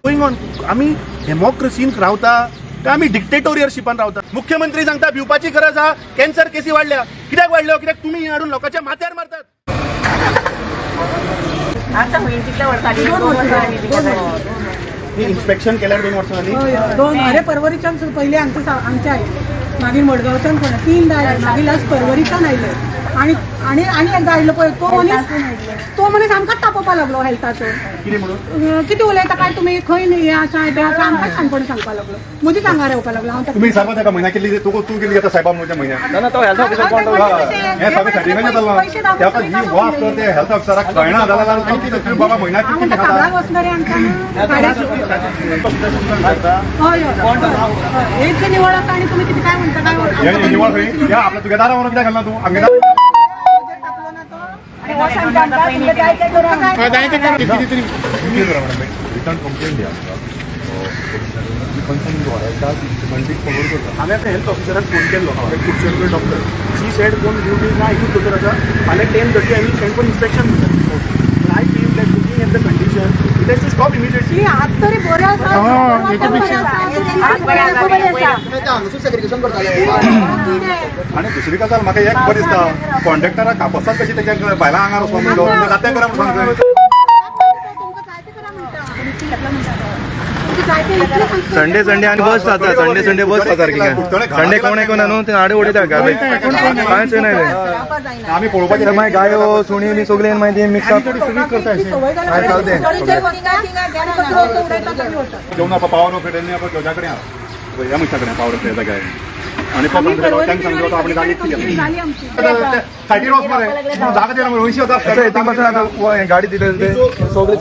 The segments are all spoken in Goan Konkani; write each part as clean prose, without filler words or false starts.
Going on? आमी डेमोक्रेसीन रावता काय आमी डिक्टेटोरियरशिपान रावता? मुख्यमंत्री सांगता, भिवपाची गरज आहा, कॅन्सर केसी वाडल्या. कित्याक वाडल्यो? कित्याक तुमी हे हाडून लोकांच्या माथ्यार मारतात. आतां होईल तितल्या वर्सांनी, 2 वर्सां आनी कितें जालें. इन्स्पेक्शन केल्यार 2 वर्सां जाली. हय हय, दोन. अरे, परवरीच्यान सुद्दां पयलीं हांगचे हांगचे आयले, मागीर मडगांवच्यान कोण तीनदा आयले, मागीर लास्ट परवरीच्यान आयले आणि आणि आणि एकदां आयलो पळय तो मनीस. तो मनीस आमकांच तापोवपा लागलो हेल्थाचो. कितें म्हणून? कितें उलयता काय तुमी, खंय न्ही, हें आसा, तें आसा, आमकांच शाणपण सांगपाक लागलो. मदींच हांगा येवपाक लागलो. हांव ताका तुम्ही साहेबा ताका म्हयन्याक कितली तूं तूं कितली घेता साहेबा म्हणून म्हयन्याक? ना ना, तो हेल्थ ऑफिसर कोण तो? हें सगळें सर्टिफिकेट जालां. ताका ही वास तर ते हेल्थ ऑफिसराक कळना जाल्यार कितें बाबा, म्हयन्याक हांव कितली म्हणटा, खाता? काबराक वचना रे आमकां हय हय हय, हेच जे निवळ आसा आणि तुमी कितें काय म्हणटा काय? हे निवळ खंय? या आपल्या तुगे दारावर कित्याक घालना तूं आमगे दारार? टाकलो ना तो. आनी वचोन तांकां तुमकां जाय तें करा. रिटर्न कंप्लेन दी आमकां कन्सर्न सिस्टमॅटीक फॉलो करता. हांवें आतां हेल्थ ऑफिसराक फोन केल्लो, कुडचडकर डॉक्टर. She said कोण ड्युटी ना, एकूच दोतोर आसा. फाल्यां 10:30 I will send for inspection म्हणटा. I feel that looking at the condition, it has to stop immediately. ती हात तरी बरे आसा. हात बरे आसा, बरे आसा. आनी दुसरी गजाल म्हाका एक बरें दिसता, कॉन्ट्रॅक्टराक कापसात कशी तेच्या बायलां आंगार वचोन जाते करा म्हणून सांगता. संडे संडे आनी बस जाता, संडे संडे बस जाता सारकी. संडे कोण कोण न्हू ते हाडे उडयता गार्बेज, कांयच ना. आमी पळोवपाचें. मागीर गायो सुणी बी सगळीं मागीर ते मिक्स अप काय चलते. जेवण आपण पावर ऑफ आपण तुझ्या कडेन आहा, ह्या मनशा कडेन पावर ऑफ जाग्यार आनी तो तांकां सांगलो, तो आपणे जागे केली. सायडीर वच मरे, जागा दिना मरे, 80,000. थिंग पासून आतां गाडी दिले ते सगळे.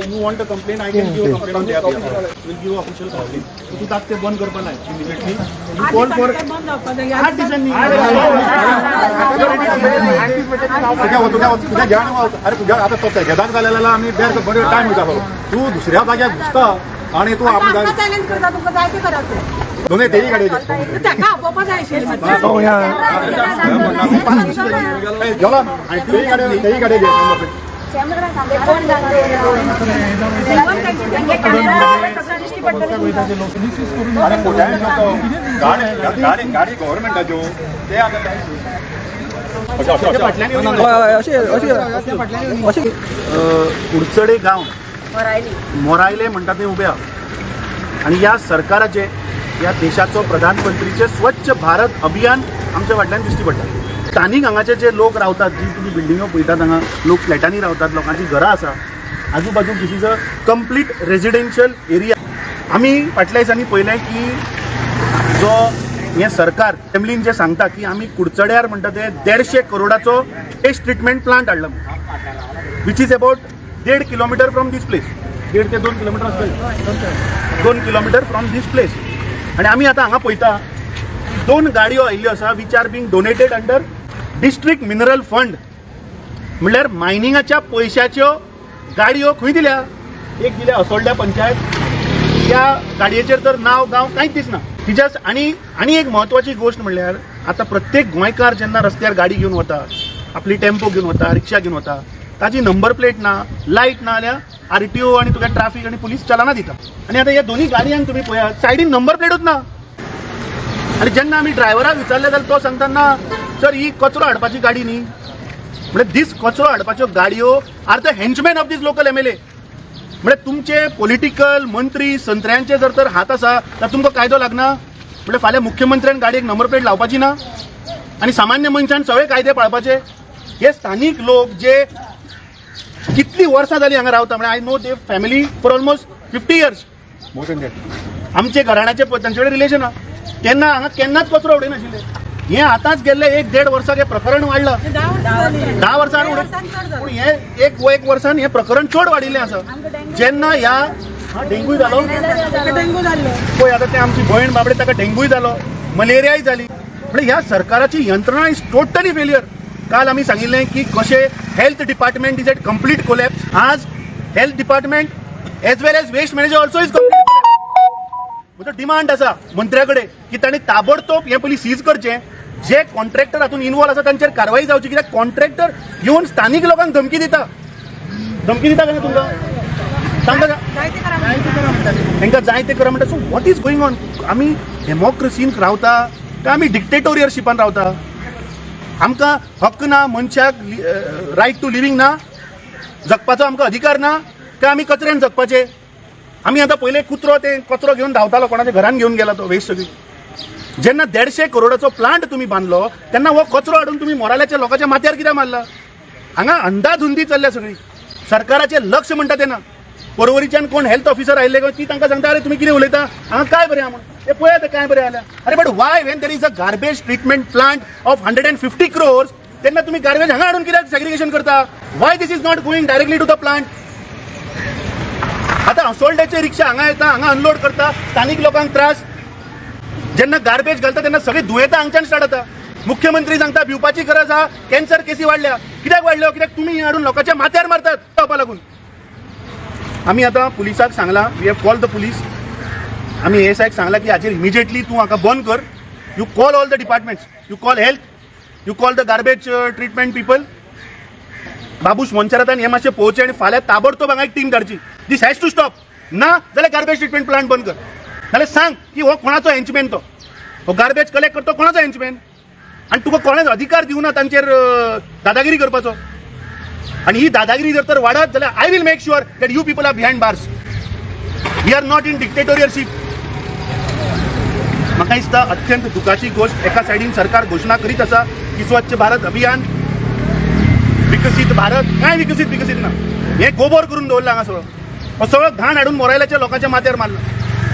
You want a complaint, I can give a complaint on their behalf. Will give official complaint. तूं ताक ते बंद करपा लाय इमिडिएटली. You call for 8 दिसांनी. तुज्या तुज्या तुज्या घ्या. अरे, तुज्या आतां तो घेदाक जालें, आमी बेर बरो टायम वयता. तूं दुसऱ्या जाग्यार घुसता आनी तूं आपल्या जाग्यार चॅलेंज करता, तुमकां जाय ते करा ते. दोनूय तेही गाडयेचे. ताका आपोवपा जाय आशिल्लें. गेला आनी तेही गाडये, तेही गाडये घे. कोण दिश्टी पडटलें तुमकां. आनी कोट्यांनी गाडी गाडी गाडी गव्हर्मेंटाच्यो ते आतां अशें अशें अशें. कुडचडे गांव मोरायली. मोरायले म्हणटा थंय उबे आहा आनी ह्या सरकाराचे, ह्या देशाचो प्रधानमंत्रीचे स्वच्छ भारत अभियान आमच्या फाटल्यान दिश्टी पडटा. स्थानीक हांगाचे जे लोक रावतात, जी तुमी बिल्डिंगो पळयतात, हांगा लोक फ्लॅटांनी रावतात, लोकांची घरां आसा आजूबाजूक. This is a complete residential area. आमी फाटल्या दिसांनी पळयलें की जो हें सरकार असेंब्लीन जे सांगता की आमी कुडचड्यार म्हणटा ते 150 करोडाचो वेस्ट ट्रिटमेंट प्लांट हाडला, which is about 1.5 kilometre from this place. 1.5 ते 2 किलोमिटर आसतलें, 2 किलोमिटर फ्रॉम these place. आनी आमी आतां हांगा पळयता, दोन गाडयो आयिल्ल्यो आसा which are being donated under district mineral fund. म्हणल्यार मायनिंगाच्या पयशाच्यो गाडयो खंय दिल्या? एक दिल्या असोल्ड्या पंचायत. त्या गाडयेचेर तर नांव गांव कांयच दिसना तिच्या. आनी आनी एक म्हत्वाची गोश्ट म्हणल्यार, आतां प्रत्येक गोंयकार जेन्ना रस्त्यार गाडी घेवन वता, आपली टेम्पो घेवन वता, रिक्षा घेवन वता, ताची नंबर प्लेट ना, लायट ना जाल्यार आरटीओ आनी तुका ट्राफीक आनी पुलीस चलाना दिता. आनी आतां ह्या दोन्ही गाडयांक तुमी पळयात, सायडीन नंबर प्लेटूच ना. आनी जेन्ना आमी ड्रायव्हराक विचारलें जाल्यार तो सांगता, ना सर, ही कचरो हाडपाची गाडी न्ही. म्हणजे दीस कचरो हाडपाच्यो गाडयो are the henchmen of this local MLA. म्हणजे तुमचे पॉलिटिकल मंत्री संत्र्यांचे जर तर हात आसा तर तुमकां कायदो लागना. म्हणजे फाल्यां मुख्यमंत्र्यान गाडयेक नंबर प्लेट लावपाची ना आनी सामान्य मनशान सगळे कायदे पाळपाचे. हे स्थानीक लोक जे कितली वर्सां जाली हांगा रावता, म्हणजे I know the family for almost 50 years. आमचे घराण्याचे तांचे कडेन रिलेशन आहा. तेन्ना हांगा केन्नाच कचरो उडयनाशिल्ले. हे आतांच गेल्ले एक देड वर्साक हे प्रकरण वाडलां. 10 वर्सां. पूण हे एक एक वर्सान हे प्रकरण चड वाडिल्लें आसा. जेन्ना ह्या हा, डेंग्यूय जालो. डेंगू जाल्लो. पळय आतां ते आमची भयण बाबडे, ताका डेंग्यूय जालो, मलेरियाय जाली. म्हणजे ह्या सरकाराची यंत्रणा is totally failure. काल आमी सांगिल्लें की कशें health department is at complete collapse. आज health department as well as waste manager also is complete. म्हजो डिमांड आसा मंत्र्या कडेन की तांणी ताबडतोब हें पयलीं सीज करचें. जे कॉन्ट्रॅक्टर हातूंत इनवॉल्व आसा तांचेर कारवाई जावची, कित्याक कॉन्ट्रॅक्टर येवन स्थानीक लोकांक धमकी दिता. धमकी दिता काय ना तुमकां? तांकां तांकां जाय ते करा म्हणटा. So what is going on? आमी डेमोक्रेसीन रावता काय आमी डिक्टेटोरियरशिपान रावता? आमकां हक्क ना मनशाक रायट टू लिव्हींग ना, जगपाचो आमकां अधिकार ना काय आमी कचऱ्यान जगपाचे? आमी आतां पयले कुत्रो ते कचरो घेवन धांवतालो, कोणाच्या घरान घेवन गेला तो वेस्ट सगळी. जेन्ना 150 करोडाचो प्लांट तुमी बांदलो तेन्ना हो कचरो हाडून तुमी मोराल्याच्या लोकांच्या माथ्यार कित्याक मारला? हांगा अंदाधुंदी चल्ल्या सगळी. सरकाराचें लक्ष म्हणटा तेन्ना पर्वरीच्यान कोण हेल्थ ऑफिसर आयिल्ले काय ती तांकां सांगता, अरे तुमी कितें उलयता हांगा काय बरें आहा म्हणून, हे पळयात काय बरें आल्या. अरे but why when there is a garbage treatment plant of 150 crores तेन्ना तुमी गार्बेज हांगा हाडून कित्याक सेग्रिगेशन करता? Why this is not going directly to the plant? आतां असोल्ड्याचे रिक्षा हांगा येता, हांगा अनलोड करता, स्थानीक लोकांक त्रास. जेन्ना गार्बेज घालता तेन्ना सगळीं दुयेंतां हांगच्यान स्टार्ट जाता. मुख्यमंत्री सांगता भिवपाची गरज आहा, कॅन्सर केसी वाडल्या. कित्याक वाडल्यो? कित्याक तुमी हाडून लोकांच्या माथ्यार मारतात जावपा लागून. आमी आतां पुलिसाक सांगलां, we have call the police. आमी एएसआयक सांगलां की हाचेर इमिजिएटली तूं हाका बंद कर. You call all the departments, you call health, you call the garbage treatment people. Babush मोन्सेरातान हें मातशें पळोवचें आनी फाल्यां ताबडतोब हांगा एक team धाडची. This has to stop. ना जाल्यार गार्बेज ट्रिटमेंट प्लांट बंद कर, नाल्यार सांग की हो कोणाचो हेंचमॅन, तो हो गार्बेज कलेक्ट करतो कोणाचो हेंचमॅन, आनी तुका कोणेच अधिकार दिवना तांचेर दादागिरी करपाचो. आनी ही दादागिरी जर तर वाडत जाल्यार I will make sure that you people are behind bars. We are not in dictatorship. म्हाका दिसता अत्यंत दुखाची गोश्ट. एका सायडीन सरकार घोशणा करीत आसा की स्वच्छ भारत अभियान, विकसीत भारत, काय विकसीत विकसीत ना, हे गोबर करून दवरला हांगा सगळो. हो सगळो घाण हाडून मोरायल्याच्या लोकांच्या माथ्यार मारला.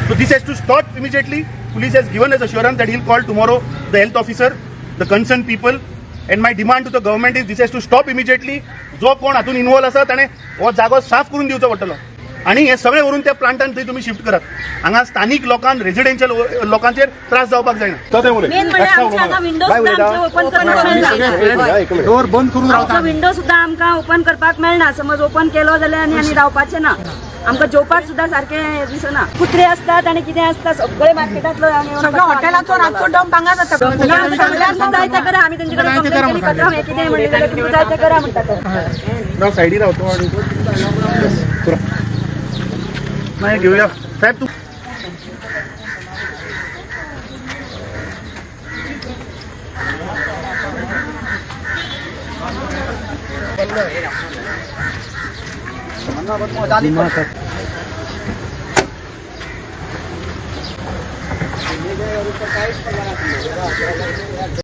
So this has to stop immediately. Police has given us assurance that he'll call tomorrow the health officer, the concerned people, and my demand to the government is this has to stop immediately. जो कोण हातून इन्वॉल्व आसा ताणें हो जागो साफ करून दिवचो पडटलो आनी हे सगळे व्हरून त्या प्लांटान थंय तुमी शिफ्ट करात. हांगा स्थानीक लोकांक, रेजिडेन्शियल लोकांचेर त्रास जावपाक जायना. मेन म्हणल्यार आमच्या हांगा विंडो सुद्दां आमचे ओपन करपाक मेळना. डोर बंद करून आमचो विंडो सुद्दां आमकां ओपन करपाक मेळना. समज ओपन केलो जाल्यार आनी आनी रावपाचें ना. आमकां जेवपाक सुद्दां सारकें दिसना. कुत्रे आसतात आनी कितें आसता सगळे मार्केटांतलो. सगळ्या हॉटेलाचो रातचो डंप हांगा जाता. जाय ते करा, आमी तेंचे कडेन कंप्लेन केली, पत्रां हें कितें म्हणलें जाल्यार तुमकां जाय ते करा म्हणटात. सायडी रावतो आनी मागीर घेवया. साहेब तूं